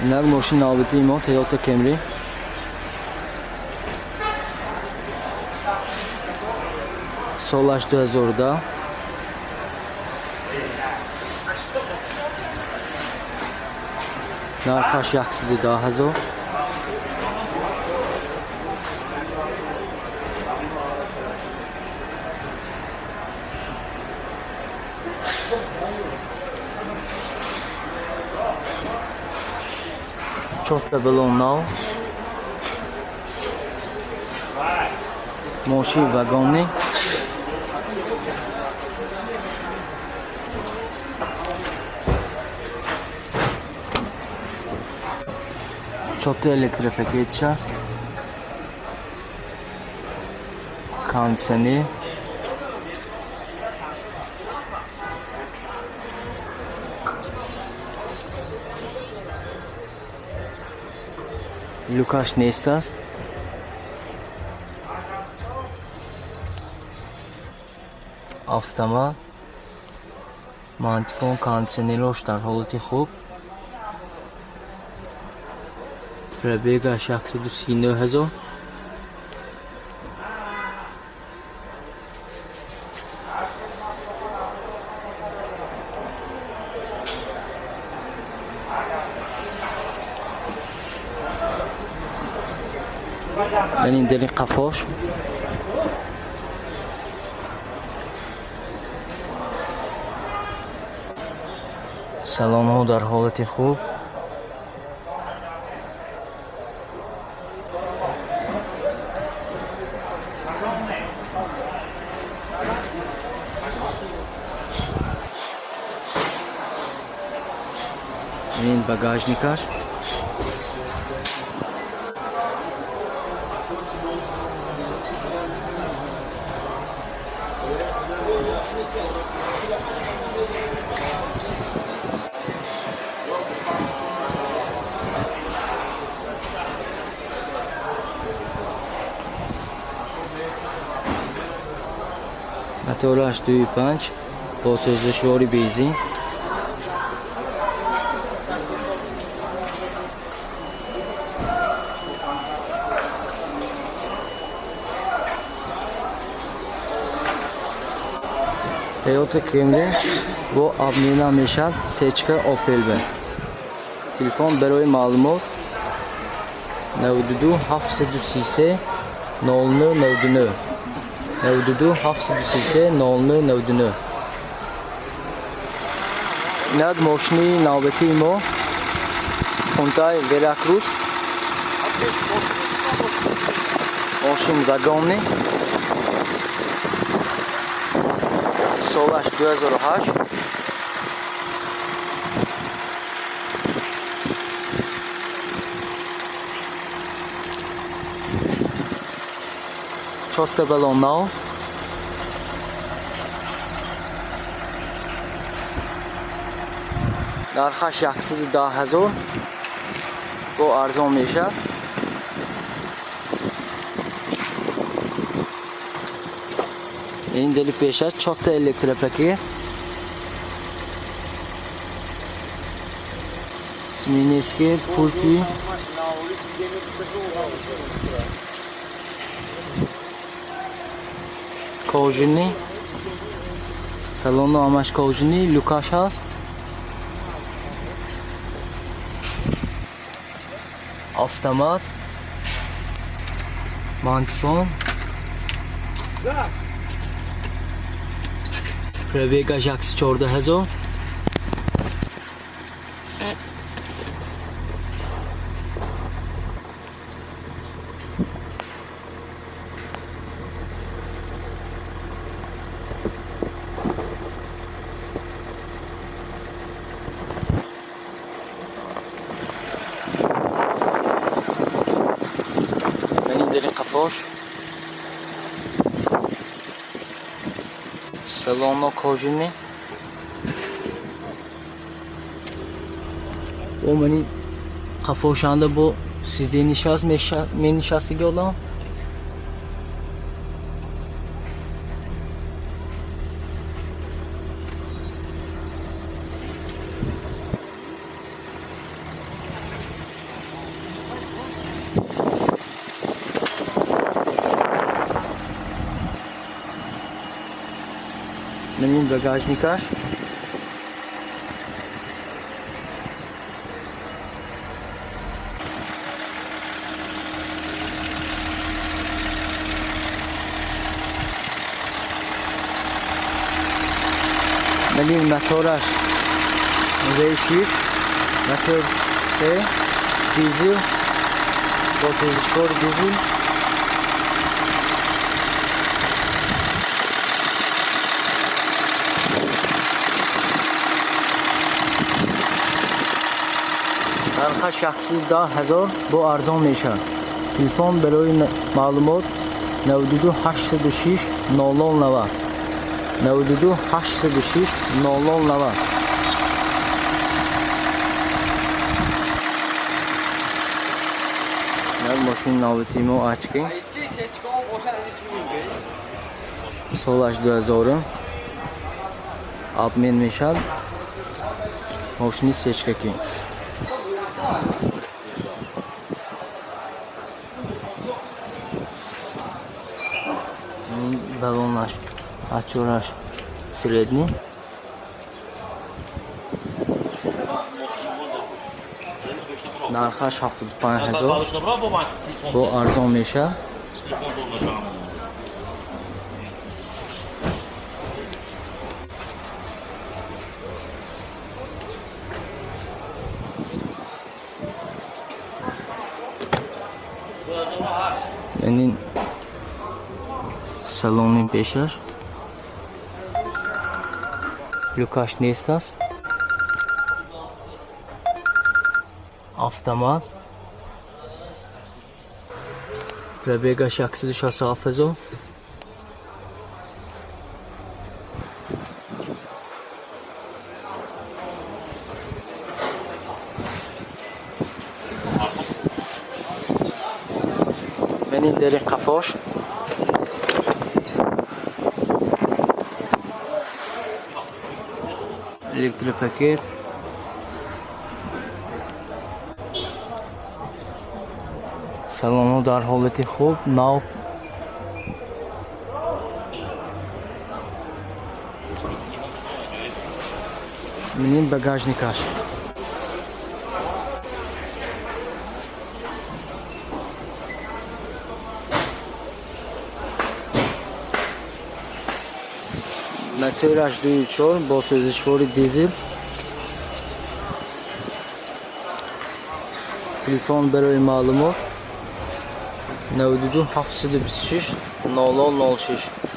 Инак мошини навбатии мо Toyota Camry. Солаш 2010. Нархаш 110 ҳазор. Чорта балон нав. Мошини вагонӣ. Чорта электропакетиш аст. Кондитсионер. Люкаш нест аст. Автомат. Мантифон, кондитсионерҳош дар ҳолати хуб. Пробегаш 139 ҳазор. Ин дели қафош. Салонҳо дар ҳолати хуб. Ин багажникаш. Мотораш 2.5 бо сӯзишвори бензин. Toyota Camry бо обмена мешавад сечка Opel б. Телефон барои маълумот 92 733 00 99 92 733 00 99. Инак мошини навбатии мо Hyundai Veracruz. Мошин вагонӣ. Солаш 2008. Чорта балон нав. Нархаш 110 ҳазор. Бо арзон мешавад. Ин дели пешаш чорта электропакет. Сменески пульти. Кожини. Салону ҳамаш кожини, люкаш ҳаст. Автомат. Мантифон. Пробегаш 114 ҳазор. Дели қафош. Салоно кожини. О мани қафошанда бо сиденишаст менишастиги одам. Менин багажникаш. Менин мотораш V6, мотор 3, дизел, бо сӯзишвори дизел. Нархаш 110 000 бо арзон мешавад. Телефон барои маълумот 92 806 0090 92 806 0090. Як мошини навбати мо ачки. Солаш 2000 обмен мешавад. Мошини сечкаки. Балонаш, ачораш средний. Нархаш 75 000 бо арзон мешавад. Менин салони пешаш. Люкаш нест аст. Автомат. Пробегаш 167 000. Менин дери қафош. Электропакет. Салонҳо дар ҳолати хуб, нав. Менин багажникаш. Мотораш 2.4 бо сӯзишвори дизел. Телефон барои маълумот 92 726 0006.